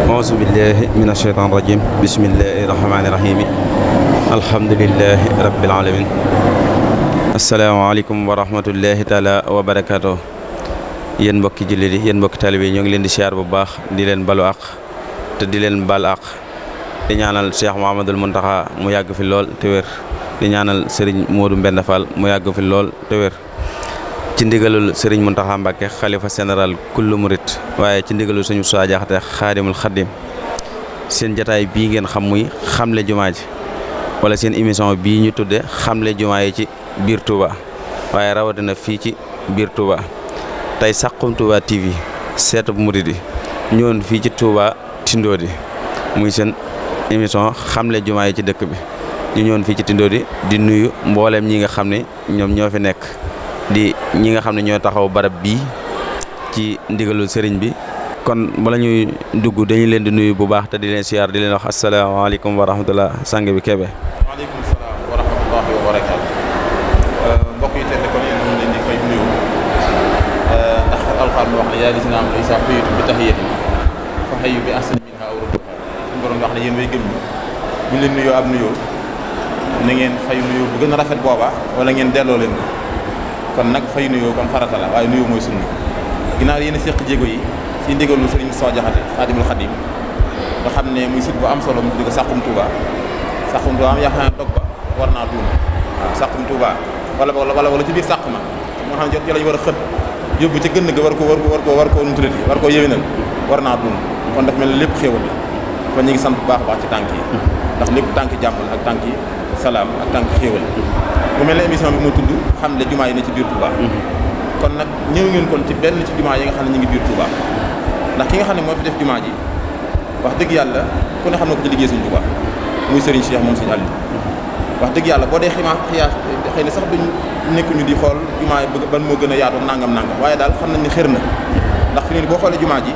auzu billahi min asheytaan rajim bismillahi rahmaani rahim alhamdulilahi rabbil alamin asalaamaaleykum wa rahmatullahi taala wa barakaatu. Yéen mbokki jullit yi yéen mbokki taalibe yi ñoo ngi leen di siyaar bu baax di leen balu àq te di leen bal àq di ñaanal Cheikh Mouhamadoul Mountakha mu yàgg fi lool te wér di ñaanal Serigne Modou Mbenda Fall mu yàgg fi lool te wér ci ndigalul Serigne Mountakha Mbacké xalifa général kullu murit waaye ci ndigalul suñu Moussa Diakhaté xaadimul xaddim seen jataay bii ngeen xam muy xamle jumaa ji wala seen émission bii ñu tudde xamle jumaa yi ci biir Touba waaye rawatina fii ci biir Touba tey Saxum Touba TV seetub murit yi ñëwoon fii ci Touba Tindodi muy seen émission xamle jumaa yi ci dëkk bi ñu ñëwoon fii ci Tindodi di nuyu mboolem ñi nga xam ne ñoom ñoo fi nekk di ñi nga xam ne ñoo taxaw barab bii ci ndigalul sëriñ bi kon bala ñuy dugg dañu leen di nuyu bu baax te di leen siyaar di leen wax asalaamaaleykum wa rahmatullah sang bi Kébé. waaleykum salaam wa rahmatullahi wa barakaatu. mbokk yi tedd kon yéen ñu leen di fay nuyu ndax alxuraan wax ne yaa gis naa am ne saa xuyitu bi tahiyatin fa hayyu bi ahsani minhaa aw rudduhaa suñu borom wax ne yéen way gëm ñu leen nuyoo ab nuyoo na ngeen fay nuyoo bu gën a rafet booba wala ngeen delloo leen ko kon nag fay nuyoo kon farata la waaye nuyoo mooy sunna ginnaaw yéen a séq jéego yi ci ndigalu Sëriñ Moussa Diakhaté xaadimul xadim nga xam ne muy site bu am solo mu tudd ko Saxum Touba am yaakaar naa dog ba war naa duun waaw Saxum Touba wala ci biir sàq ma nga xam ne jot ci lañu war a xët yóbbu ci gënn ga war koo nu tuddati war koo yéwénal war naa duun kon daf mel ne lépp xéewal la kon ñu ngi sant bu baax a baax ci tànk yi ndax lépp tànk jàmm la ak tànk salaam ak tànk xéewal mu mel ne émission bi mu tudd xamle jumaa yi ne ci biir Touba kon nag ñëw ngeen kon ci benn ci jumaa yi nga xam ne ñu ngi biir Touba ndax ki nga xam ne moo fi def jumaa ji wax dëgg yàlla ku ne xam ne ko ci liggéey Sëriñ Touba muy Serigne Cheikh moom Sëriñ Aliou wax dëgg yàlla boo dee xiyaas xëy na sax duñ nekkuñu di xool jumaa yi ban moo gën a yaatu nangam waaye daal xam nañ ne xër na ndax fi ne boo xoolee jumaa ji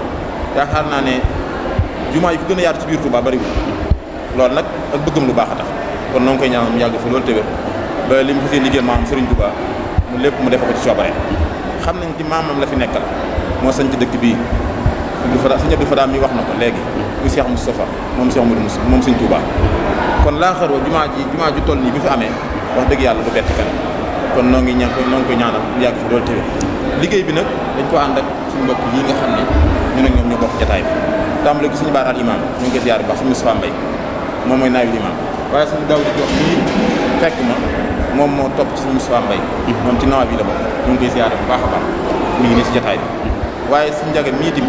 yaakaar naa ne jumaa yi fu gën a yaatu ci biir Touba bariwul loolu nag ak bëggam lu baax a tax kon noo ngi koy ñaanal mu yàgg fi loolu te wér ba li mu fas yéene liggéeyal maam Serigne Touba mu lépp mu defe ko ci coobare xam nañ ci maamam la fi nekkal moo sañ ci dëkk bii sëñ Abdou Fada mi wax na ko léegi muy Cheikh Moustapha moom Cheikh Modou Moussa moom Serigne Touba kon laa xaroo jumaa ji toll nii bi fi amee wax dëgg yàlla du bett kenn kon noo ngi koy ñaanal mu yàgg fi loolu te wér liggéey bi nag dañ ko ànd ak suñu mbokk yi nga xam ne ñu nag ñoom ñoo bokk jataay bi tàmbale gi suñu baaraal imam ñu ngi koy ziar bu baax suñu Moustapha Mbaye moom mooy naayul imam waaye suñu daw di jox nii fekk ma moom moo topp ci suñu Moustapha Mbaye moom ci nawa bi la bokk ñu ngi koy ziar bu baax a baax mi ngi nii si jataay bi waaye suñu njaga mii tim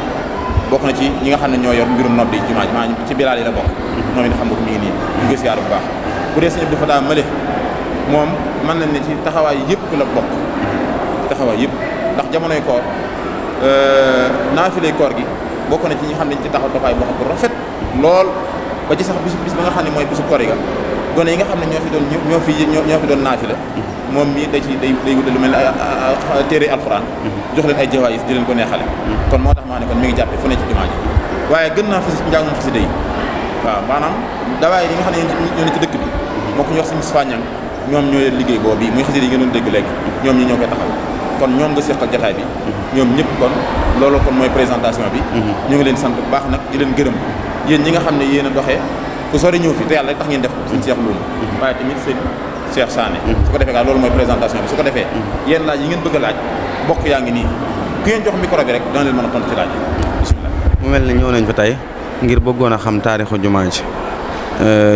bokk na ci ñi nga xam ne ñoo yor mbirum nodd yi jumaa ji maa ci bilaal yi la bokk moom it xam nga ko mi ngi nii ñu ngi koy ziar bu baax bu dee sëñ dafa daa mële moom mën nañ ne ci taxawaay yëpp la bokk taxawaay yëpp ndax jamonoy koor naafilay koor gi bokk na ci ñi xam ne ci taxaw taxawaay boo xam bu rafet lool ba ci sax bis ba nga xam ne mooy bisu koor ga gone yi nga xam ne ñoo fi doon naafila moom mii day wutal lu mel ne téere alxuraan jox leen ay jawaayis di leen ko neexale kon moo tax maa ne kon mi ngi jàppe fu ne ci jumaa ji waaye gën naa fas njàngum xasida yi waaw maanaam dawaay yi nga xam ne ñoo ne ci dëkk bi moo ko ñu wax si Moustapha Niang ñoom ñoo leen liggéey boobu muy xasida yi ngeen doon dégg léegi ñoom ñi ñoo koy taxaw kon ñoom nga seqal jataay bi ñoom ñëpp kon loolu kon mooy présentation bi ñu ngi leen sant bu baax nag di leen gërëm yéen ñi nga xam ne yéen a doxee ku sori ñëw fi te yàlla rek tax ngeen def ko suñu Cheikh Loum waaye tamit seen Cheikh Sané su ko defee gaa loolu mooy présentation bi su ko defee yéen laaj yi ngeen bëgg a laaj bokk yaa ngi nii ku ngeen jox micro bi rek dana leen mën a tontu ci laaj yi bismillah mu mel ne ñëw nañ fa tey ngir bëggoon a xam taarixu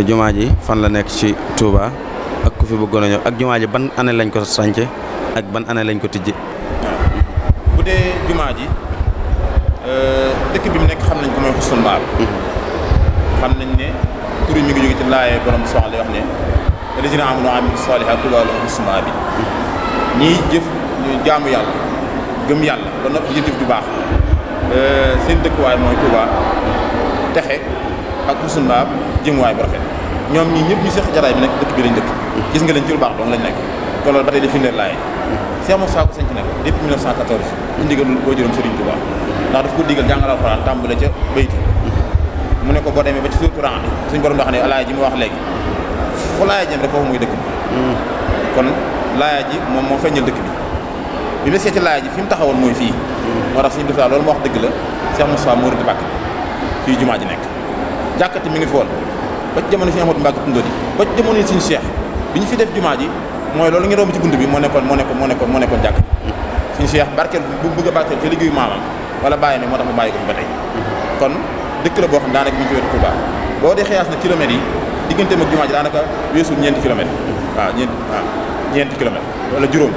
jumaa ji fan la nekk ci Touba ak ku fi bëggoon a ñëw ak jumaa ji ban année lañ ko sànce ak ban année lañ ko tijji waaw bu dee jumaa ji dëkk bi mu nekk xam nañ ko mooy Xusnul Maab xam nañ ne tur mi ngi jóge ci laayee borom soxla lay wax ne lazina aamanu wa amilu saalihaati tuubaa lahum husnu maab ñiy jëf jaamu yàlla gëm yàlla ba noppi jëf ju baax seen dëkkuwaay mooy Touba texe ak husnu maab jëmuwaay bu rafet ñoom ñii ñëpp ñu seq jaraay bi nag dëkk bi lañ dëkk gis nga leen ci lu baax dong lañ nekk kon loolu ba tey di firndeel laayee Cheikh Moussa ko sañ ci nekk depuis 1914 ñu ndigalul boo jëroom Serigne Touba ndax daf ko digal jàngal alxuraan tàmbale ca bayti mu ne ko boo demee ba ci suñu Quran suñ borom wax ne laaya ji mu wax léegi fu laaya jëm rek foofu muy dëkk bi kon laaya ji moom moo feeñal dëkk bi la seeti laaya ji fi mu taxawoon mooy fii moo tax suñu def loolu ma wax dëgg la Cheikh Moussa moo rëdd bàkk bi fii jumaa ji nekk. jàkkati mi ngi fi woon ba ci jamono si Ahmadou Mbacké Tindodi ba ci jamono Sëriñ Cheikh bi ñu fi def jumaa ji mooy loolu ngi romb ci bunt bi moo nekkoon jàkk Sëriñ Cheikh barkeel bu bëgg a barkeel ci liggéeyu maamam wala bàyyi mi moo tax mu bàyyi ko fi ba tey kon dëkk la boo xam daanaka mi ngi ci wetu Touba boo dee xëyaas na kilomètres yi digganteem ak jumaa ji daanaka weesul ñeenti kilomètres waaw ñeenti kilomètres wala juróom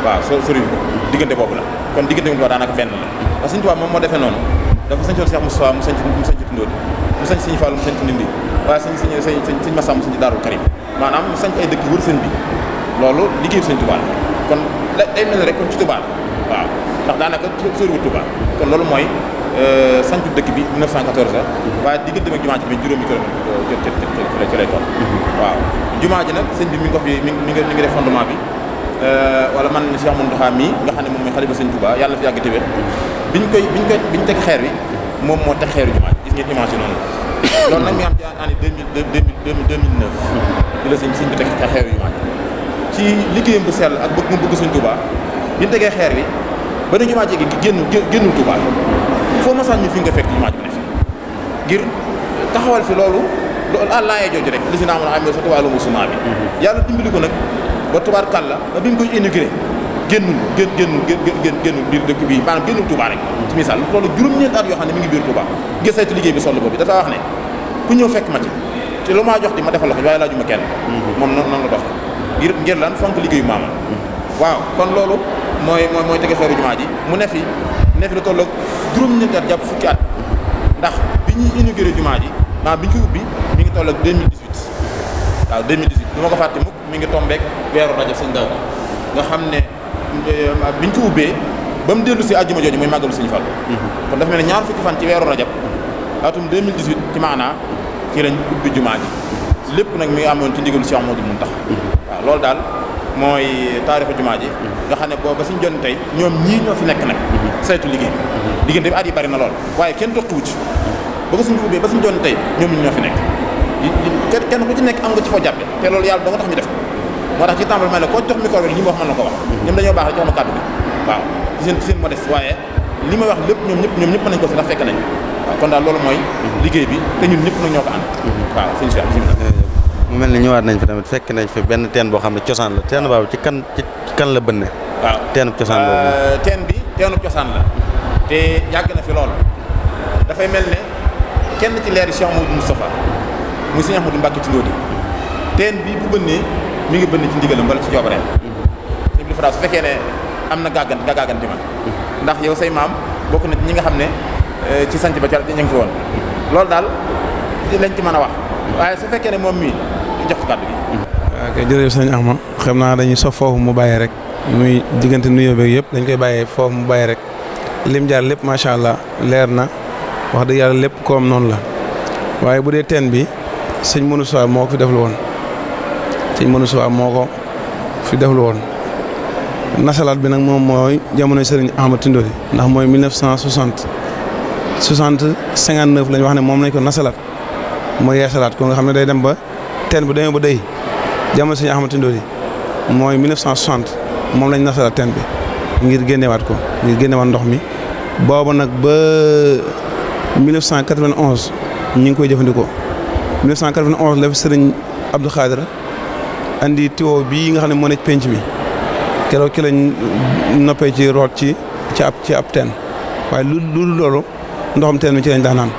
waaw sori ko diggante boobu la kon diggante bi daanaka benn la parce que Sëriñ Touba moom moo defee noonu dafa sañcoon Cheikh Moustapha mu sañc Tindodi mu sañc Sëriñ Fallu mu sañc Ndindi waaye sëñ Massam mu sañc Daarul Karim maanaam mu sañc ay dëkk wër sëñ bi loolu liggéeyu Sëriñ Touba la kon day mel ne rek kon ci Touba la waaw ndax daanaka soriwul Touba kon loolu mooy sancu dëkk bi 1914 la waaye diggante ak jumaa ji bi juróomi kilomètre ci lay toll waaw jumaa ji nag sëñ bi mi ngi ko fi mi ngi def fondement bi wala man Cheikh Mountakha mii nga xam ne moom mooy xalifa Sëñ Touba yàlla na fi yàgg téwér biñ teg xeer bi moom moo teg xeeru jumaa ji gis ngeen image yi noonu loolu nag mi am ci année 2009 di la sëñ bi teg xeeru jumaa ji ci liggéeyam bu sell ak bëgg mu bëgg Sëñ Touba biñ tegee xeer bi ba ne jumaa ji génnul Touba foo masaan ñu fi nga fekk jumaa ji bu ne fi ngir taxawal fi loolu laayee jooju rek li si naa mën a amee sa tubaab lu mu suma bi yàlla dimbali ko nag ba tubaar kàlla ba bi mu koy inauguré génnul biir dëkk bi maanaam génnul Touba rek ci misaal loolu juróom-ñeent at yoo xam ne mi ngi biir Touba ngir saytu liggéey bi solo boobu dafa wax ne ku ñëw fekk ma ci te lu maa jox di ma defal la ko waaye laajuma kenn moom noonu la dox ngir lan fonk liggéeyu maamam waaw kon loolu mooy tege xeeru jumaa ji mu ne fi lu toll ak juróom-ñeenti at jàpp fukki at ndax bi ñuy inauguré jumaa ji maanaam bi ñu ko ubbi mi ngi toll ak 2018 waaw 2018 du ma ko fàtte mukk mi ngi tombeek weeru rajab sëñ daw nga xam ne biñ ko ubbee ba mu dellu si àjjuma jooju mooy màggalu Sëñ Fallu kon dafa mel ne ñaar fukki fan ci weeru rajab atum 2018 ci maanaa ci lañ ubbi jumaa ji lépp nag mi ngi amoon ci ndigalu Cheikh Ahmadou Mountakha waaw loolu daal mooy taarixu jumaa ji nga xam ne booba suñ jon tey ñoom ñii ñoo fi nekk nag saytu liggéey bi diggante bi at yi bari na lool waaye kenn toqiwu ci ba ko suñ ko ubbee ba suñ jon tey ñoom ñoo fi nekk kenn ku ci nekk am nga ci foo jàppe te loolu yàlla da nga tax ñu def ko moo tax ci tàmbali may la koo jox micro bi li ma wax mën na ko wax ñoom dañoo baax rek jox ma kàddu bi waaw ci seen modeste waaye li may wax lépp ñoom ñëpp mën nañ ko fi ndax fekk nañ waaw kon daal loolu mooy liggéey bi te ñun ñëpp nag ñoo ko ànd waaw sëñ Cheikh bismillah mu mel ni ñëwaat nañ fi tamit fekk nañ fi benn teen boo xam ne cosaan la teen boobu ci kan la bënne waaw teenub cosaan boobu teen bi teenub cosaan la te yàgg na fi lool dafay mel ne kenn ci leeri Cheikh Mouhamadou Moustapha muy Sëñ Ahmadou Mbacké Tindodi teen bi bu bënnee mi ngi bënn ci ndigalam wala ci coobareem sëñ bi su fekkee ne am na gàgganti ma ndax yow say maam bokk na ñi nga xam ne ci sanc ba ca ñu ngi fi woon loolu daal lañ ci mën a wax waaye su fekkee ne moom mii jox ko kàddu gi. waaw kay jërëjëf sëñ Axma xam naa dañuy sof foofu mu bàyyee rek muy diggante nuyoo beeg yëpp dañ koy bàyyee foofu mu bàyyee rek lim jaar lépp macha allah leer na wax dëgg yàlla lépp koom noonu la waaye bu dee teen bi sëñ Moussa moo ko fi deflu woon sëñ Moussa moo ko fi deflu woon nasalaat bi nag moom mooy jamono sëriñ Ahmad Tindodi ndax mooy 1960 59 lañ wax ne moom lañ ko nasalaat mooy yeesalaat ko nga xam ne day dem ba teen bu demee ba dey jamono sëriñ Ahmad Tindodi mooy 1960 moom lañ nasalaat teen bi ngir génnewaat ko ngir génnewaat ndox mi boobu nag ba 1991 ñu ngi koy jëfandikoo 1991 la fi sëriñ Abdou Khadir andi tiwo bii nga xam ne moo nekk penc mi keroog ki lañ noppee ci root ci ab teen waaye lu loolu ndoxam teen mi ci lañ daan naan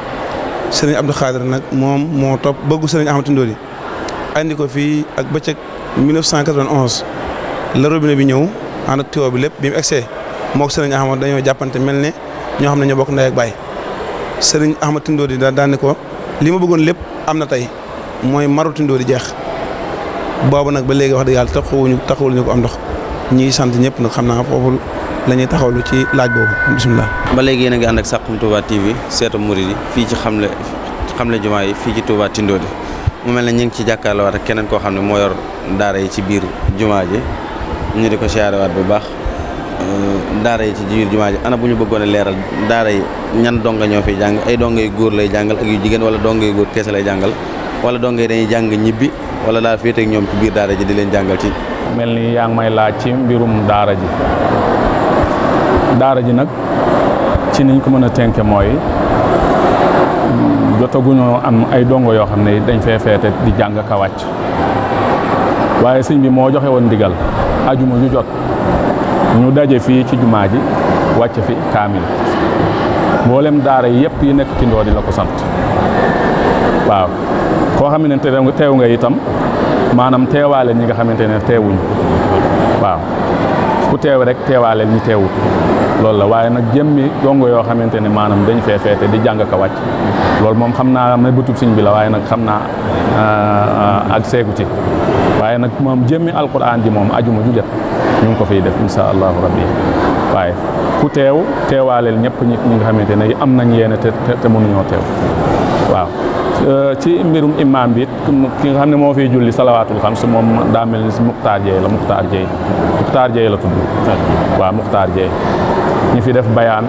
sëriñ Abdou Khadir nag moom moo topp bëggu sëriñ Ahmad Tindodi andi ko fii ak bëccëg 1991 la robinet bi ñëw ànd ak tiwo bi lépp bi mu egsee moo ko sëriñ Ahmad dañoo jàppante mel ne ñoo xam ne ñoo bokk ndey ak baay sëriñ Ahmad Tindodi daan ne ko li ma bëggoon lépp am na tey mooy maru Tindodi jeex boobu nag ba léegi wax dëgg yàlla taxawul ñu ko am ndox ñi sant ñëpp nag xam naa foofu la ñuy taxawlu ci laaj boobu bisimilah. ba léegi yéen a ngi ànd ak Saxum Touba TV seetu murid yi fii ci xamle jumaa yi fii ci Touba Tindodi mu mel ne ñu ngi ci jàkkaarloowaat ak keneen koo xam ne moo yor daara yi ci biir jumaa ji ñu di ko siyaarewaat bu baax daara yi ci biir jumaa ji ana bu ñu bëggoon a leeral daara yi ñan donga ñoo fiy jàng ay donga yu góor lay jàngal ak yu jigéen wala donga yu góor keese lay jàngal wala donga yi dañuy jàng ñibbi wala daal féete ak ñoom ci biir daara ji di leen jàngal ci. mel ni yaa ngi may laaj ci mbirum daara ji nag ci niñ ko mën a tënke mooy jotaguñoo am ay dongo yoo xam ne dañ fee feete di jàng ka wàcc waaye sëñ bi moo joxe woon ndigal ajuma ñu jot ñu daje fii ci jumaa ji wàcc fi kaamil mboolem daara yi yëpp yi nekk ci Ndodi la ko sant waaw koo xamante ne teew nga itam maanaam teewaale ñi nga xamante ne teewuñ waaw ku teew rek teewaale ñi teewut loolu la waaye nag jëmmi dongo yoo xamante ne maanaam dañ fee feete di jàng ka wàcc loolu moom xam naa ma bëtub sëñ bi la waaye nag xam naa ak seegu ci waaye nag moom jëmmi alquran ji moom ajuma ju jot ñu ngi ko fiy def insha allahu rabbi waaye ku teew teewaaleel ñëpp ñi nga xamante ne am nañ yéene te mënuñoo teew waaw ci mbirum imam bi ki nga xam ne moo fiy julli salawaatul xams moom daa mel ni si Muxtaar Jeey la tudd waaw Muxtaar Jeey ñi fi def bayaan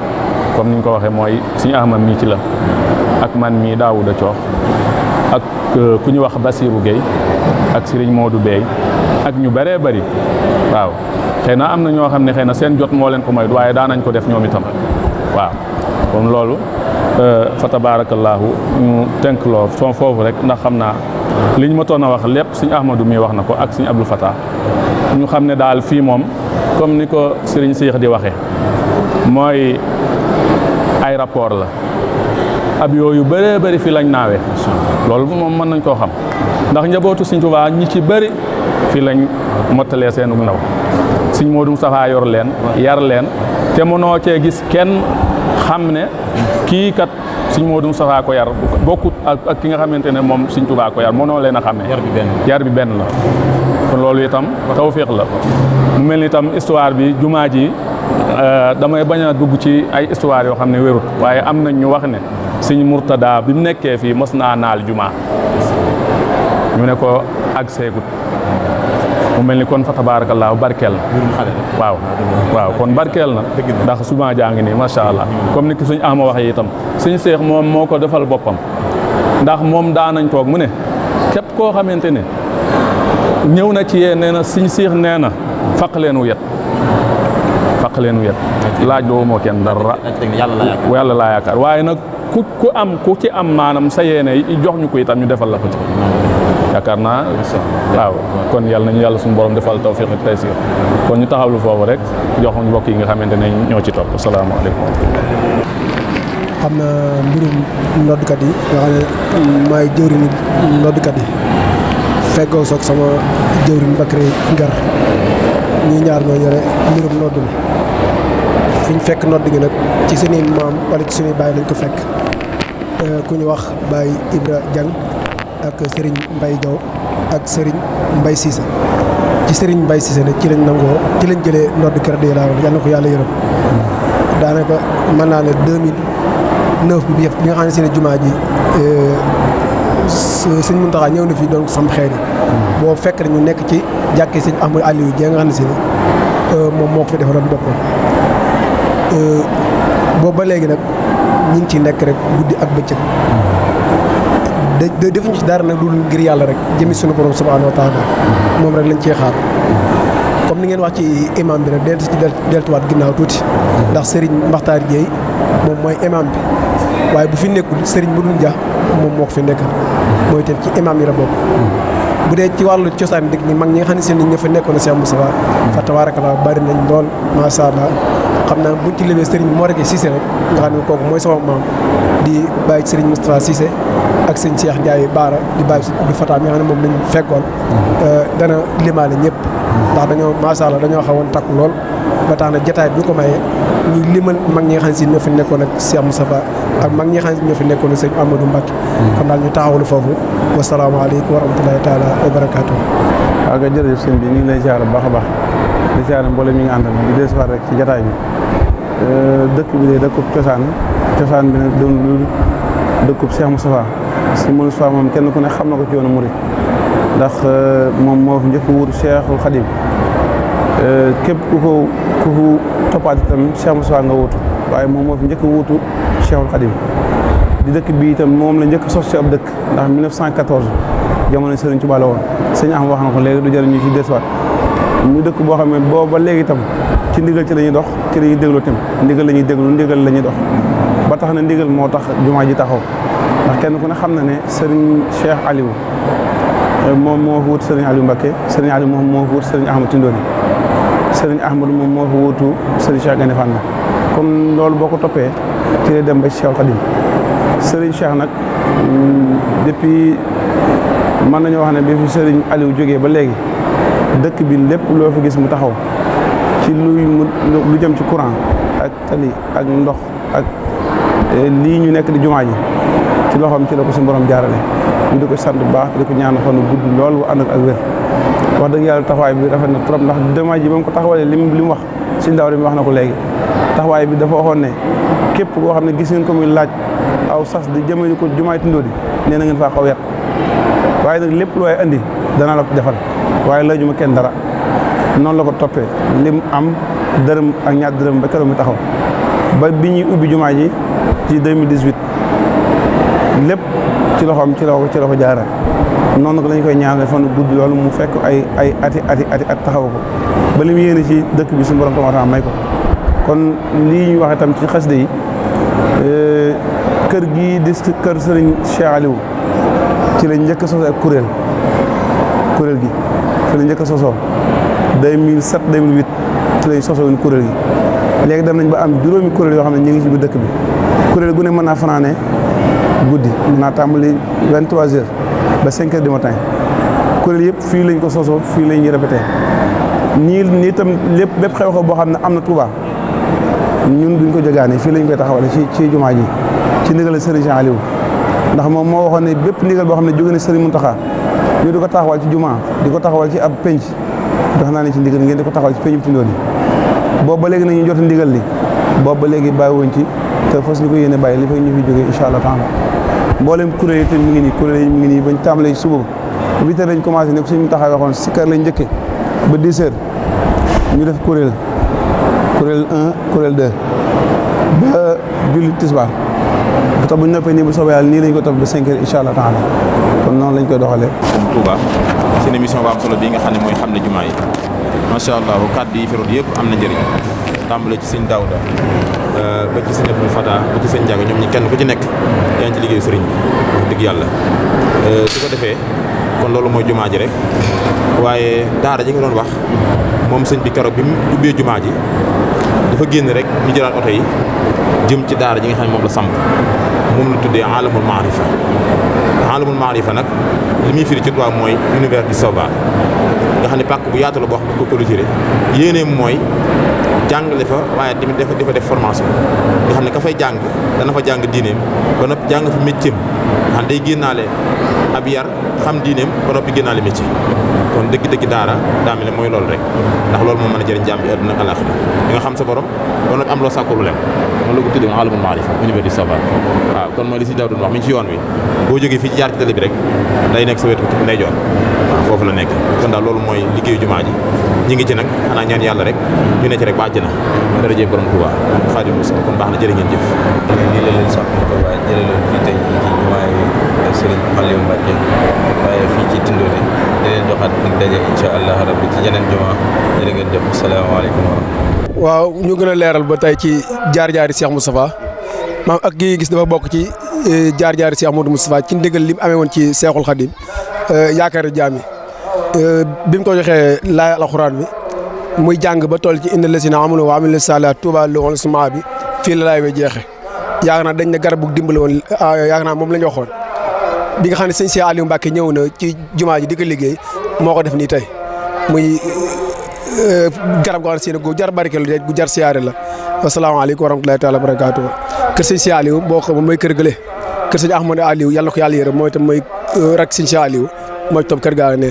comme ni ñu ko waxee mooy suñu Ahmad mii ci la ak man mii Daawuda Coox ak ku ñu wax Basiiru Gueye ak Sëriñ Moodu Bey ak ñu bëree bëri waaw xëy na am na ñoo xam ne xëy na seen jot moo leen ko may waaye daanañ ko def ñoom itam waaw kon loolu fa tabaarakallaahu ñu tënk loo foofu rek ndax xam naa liñ ma toon a wax lépp suñu Ahmadu mi wax na ko ak suñu Abdou Fatah ñu xam ne daal fii moom comme ni ko Sëriñ Seex di waxee mooy aéroport la ab yooyu bëree bëri fii lañ naawee loolu moom mën nañ koo xam ndax njabootu Sëriñ Tuubaa ñi ci bëri fii lañ mottalee seenu ndaw Sëriñ Moodu Mustafaa yor leen yar leen te mënoo cee gis kenn xam ne kii kat Sëriñ Moodu Mustafaa ko yar bokkut ak ki nga xamante ne moom Sëriñ Tuubaa ko yar mënoo leen a xamee yar bi benn la kon loolu itam tawfiix la mu mel ni itam histoire bi jumaa ji damay bañ a dugg ci ay histoire yoo xam ne wérut waaye am nañ ñu wax ne Sëriñ Murtada bi mu nekkee fii mos naa naal jumaa ñu ne ko ak seegut mu mel ni kon fa tabaarakallaahu barkeel na waaw kon barkeel na ndax suma jaa ngi nii macha allah comme ni ki suñ Ahma waxee itam suñ Seex moom moo ko defal boppam ndax moom daa nañ toog mu ne képp koo xamante ne ñëw na ci yee nee na suñ Seex nee na faq leen wu yet laaj doo moo kenn dara yàlla laa yaakaar waaye nag ku ci am maanaam sa yéene jox ñu ko itam ñu defal la ko ci yaakaar naa waaw kon yàlla nañu yàlla suñu borom defal tawfiq ak taysir kon ñu taxawlu foofu rek jox ñu mbokk yi nga xamante ne ñoo ci topp asalaamaaleykum. xam na mbirum noddkat yi nga xam ne maay jëwriñu noddkat yi feggoo soog sama jëwriñ Bakary Ngar ñii ñaar ñoo yore mbirum nodd mi fi ñu fekk nodd gi nag ci suñuy maam wala ci suñuy baay lañ ko fekk ku ñu wax Baye Ibra Diang ak Serigne Mbaye Diaw ak Serigne Mbaye Cissé ci Serigne Mbaye Cissé nag ci lañ jëlee nodd kër di laa yal na ko yàlla yërëm daanaka mën naa ne 2009 bi yëpp bi nga xam ne seen jumaa ji sëñ Muntaxa ñëw na fi doon sam xeer yi boo fekk ñu nekk ci jàkkee sëñ Ahmadou Aliou Dieng nga xam ne si moom moo ko fi defaloon boppam boobu ba léegi nag ñu ngi ciy nekk rek guddi ak bëccëg defuñu ci dara nag lu ngir yàlla rek jëmi sunu borom subhaanahu wa taala moom rek lañ ciy xaar comme ni ngeen wax ci imam bi rek deltuwaat ginnaaw tuuti ndax Serigne Makhtar Dieye moom mooy imam bi waaye bu fi nekkul Serigne Modou Dia moom moo ko fi nekkal mooy itam ci imam yi la bokk bu dee ci wàllu cosaan dëgg ñi mag ñi nga xam ne seen ña fa nekkoon Cheikh Moustapha fa tabarakallah bari nañ lool macha allah xam naa buñ ci lébee Serigne Mor Cissé rek nga xam ne kooku mooy sama maam di bàyyi Serigne Moustapha Cissé ak sëñ Cheikh Ndiaye Baara di bàyyi si Abdou Fatah mi nga xam ne moom lañ fekkoon dana limaale ñëpp ndax dañoo macha allah dañoo xawoon takku lool ba tax na jotaay bi ko mayee ñu limal mag ñi nga xam ne si ñoo fi nekkoon ak Cheikh Moustapha ak mag ñi nga xam ne ñoo fi nekkoon ak sëñ Amadou Mbacke kon daal ñu taxawlu foofu wasalaamaaleykum wa rahmatulahi taala wa barakaatu. waaw kay jërëjëf sëñ bi ñu ngi lay ziar bu baax a baax di ziar mboolem mi nga àndal di desuwaat rek ci jotaay bi dëkk bi de dëkkub cosaan bi nag doon lu dëkkub Cheikh Moustapha si Moustapha moom kenn ku ne xam na ko ci yoonu murid ndax moom moo fi njëkk wuutu Cheikhul Khadim képp ku toppaat itam Cheikh Moustapha nga wuutu waaye moom moo fi njëkk wuutu Cheikhul Khadim di dëkk bi itam moom la njëkk sos ci ab dëkk ndax 1914 jamono Serigne Touba la woon sëñ am wax na ko léegi du jëriñ ñu ci desuwaat muy dëkk boo xam ne booba léegi itam ci ndigal ci la ñuy dox ci la ñuy déglu itam ndigal la ñuy déglu ndigal la ñuy dox ba tax na ndigal moo tax jumaa ji taxaw ndax kenn ku ne xam na ne Serigne Cheikh Aliou moom moo fi wut Serigne Aliou Mbacké, Serigne Aliou moom moo fi wut Serigne Ahmadou Tindodi, Serigne Ahmadou moom moo fi wutu Serigne Cheikh Gaïndé Fatma. comme loolu boo ko toppee ci lay dem ba Cheikh Khadim. Serigne Cheikh nag depuis mën nañoo wax ne bi fi Serigne Aliou jógee ba léegi dëkk bi lépp loo fi gis mu taxaw ci lu jëm ci courant ak tali ak ndox ak lii ñu nekk di jumaa ji ci loxoom ci la ko suñu borom jaarale. ñu di ko sant bu baax di ko ñaan fan gudd lool bu ànd ak wér. wax dëgg yàlla taxawaay bi rafet na trop ndax jumaa ji ba mu ko taxawalee li mu wax si ndaw mi wax na ko léegi. taxawaay bi dafa waxoon ne képp koo xam ne gis ngeen ko muy laaj aw sas di jëmee ko jumaay Tindodi nee na ngeen faa xaw yat waaye nag lépp lu waay andi danaa la ko defal waaye laajuma kenn dara noonu la ko toppee lim am dërëm ak ñaar dërëm ba keroog mi taxaw ba bi ñuy ubbi jumaa ji ci 2018 lépp ci loxoom ci la ko jaara noonu lañ koy ñaanal fan gudd loolu mu fekk ay ati taxaw ko ba li mu yéene ci dëkk bi suñu borom tamit may ko. kon lii ñu wax itam ci xasida yi kër gii di kër Serigne Cheikh Aliou ci la njëkk a sosoo ak kuréel gi ci la njëkk a sosoo 2007 2008 ci lañ sosoo woon kuréel gi léegi dem nañ ba am juróomi kuréel yoo xam ne ñu ngi ci biir dëkk bi kuréel gu ne mën naa fanaane guddi mën naa tàmbali 23h ba 5h du matin kuréel yëpp fii lañ ko sosoo fii lañ ñu répété nii itam bépp xew-xew boo xam ne am na Touba ñun duñ ko jëgaane fii lañ koy taxawale ci jumaa ji ci ndigal Serigne Cheikh Aliou ndax moom moo waxoon ne bépp ndigal boo xam ne jóge na Serigne Mountakha ñu di ko taxawal ci jumaa di ko taxawal ci ab penc jox naa ne ci ndigal ngeen di ko taxawal ci penc Tindodi boobu ba léegi nag ñu jot ndigal li boobu ba léegi bàyyiwuñ ci te fas ñu ko yéene bàyyi li fay ñu fi jógee incha allah taala mboolem kuréel yi tamit mi ngi nii kuréel yi mi ngi nii bañ tàmbalee suba 8h lañ commencé ne ko Serigne Mountakha waxoon si kër lañ njëkkee ba 10h ñu def kuréel 1 kuréel 2 ba julli tisbaar bu tax bu ñu noppee nii bu soobee yàlla nii lañ ko topp ba 5h incha allah taala kon noonu lañ koy doxalee. Touba seen émission bu am solo bii nga xam ne mooy xam ne jumaa yi macha allah kàddu yi fi rot yëpp am na njëriñ tàmbale ci sëñ Daouda ba ci sëñ Abdou Fata ba ci sëñ Ndiaga ñoom ñi kenn ku ci nekk yaa ngi ci liggéeyu sëriñ bi wax dëgg yàlla su ko defee kon loolu mooy jumaa ji rek waaye daara ji nga doon wax moom sëñ bi keroog bi mu ubbee jumaa ji dafa génn rek ñu jëlaat oto yi jëm ci daara ji nga xam ne moom la samp moom la tuddee alamul maarifa nag li muy firi ci tubaab mooy univers du savoir nga xam ne pàkk bu yaatu la boo xam ne ko clôturé yéeneem mooy jàngale fa waaye tamit dafa def formation nga xam ne ka fay jàng dana fa jàng diineem ba noppi jàng fa métier nga xam ne day génnaale ab yar xam diineem ba noppi génnaale métier kon dëgg-dëgg daara daa mel ne mooy loolu rek ndax loolu moo mën a jëriñ jàmm bi àdduna ak àllaaxira di nga xam sa borom ba noppi am loo sàkku lu leen moom la ko tuddee alamul maarifa univers du savoir waaw kon mooy li si daw doon wax mi ngi ci yoon wi boo jógee fii ci jaar ci télé bi rek day nekk sa wetu ndeyjoor waaw foofu la nekk kon daal loolu mooy liggéeyu jumaa ji ñi ngi ci nag xanaa ñaan yàlla rek ñu ne ci rek ba àjjana daraje borom Tuubaa Xaadimu Rasuul kon baax na jërë ngeen jëf lii la leen soxna ko waaye jëlee leen fii tey ci jumaa yi Serigne Aliou Mbacké waaye fii ci Tindodi di leen joxaat dig daje incha allah rabbi ci yeneen jumaa jërë ngeen jëf asalaamaaleykum wa rahmatulah. waaw ñu gën a leeral ba tey ci jaar-jaari Cheikh Moustapha maam ak gi gis dafa bokk ci jaar-jaari Cheikh Modou Moustapha ci ndigal li mu amee woon ci Cheikhul Khadim yaakaar jaam yi bi mu ko joxee laay alxuraan bi muy jàng ba toll ci inna lasina amanu wa amilu saalihaat tuuba lahum suma bi fii la laay ba jeexee yaakaar naa dañ ne garab bu dimbali woon yaakaar naa moom la ñu waxoon bi nga xam ne sëñ Cheikh Aliou Mbacké ñëw na ci jumaa ji di ko liggéey moo ko def nii tey muy garab goo xam ne gu jar barkeel gu jar siyaare la asalaamaaleykum wa rahmatulahi taala wa barakaatu kër sëñ Cheikh Aliou boo xam mooy kër gële kër sëñ Ahmadou Aliou yàlla ko yàlla yërëm mooy tam mooy rak sëñ Cheikh Aliou mooy tam kër gaa ne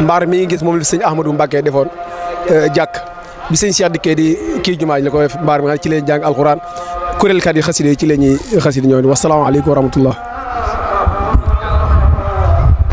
mbaar mi ngi gis moom la sëñ Ahmadou Mbacké defoon jàkk bi sëñ Cheikh dikkee di kii jumaa ji la ko def mbaar mi ci leen jàng alxuraan kuréelkat yi xaside yi ci la ñuy xaside ñoo wasalaamaaleykum wa rahmatullah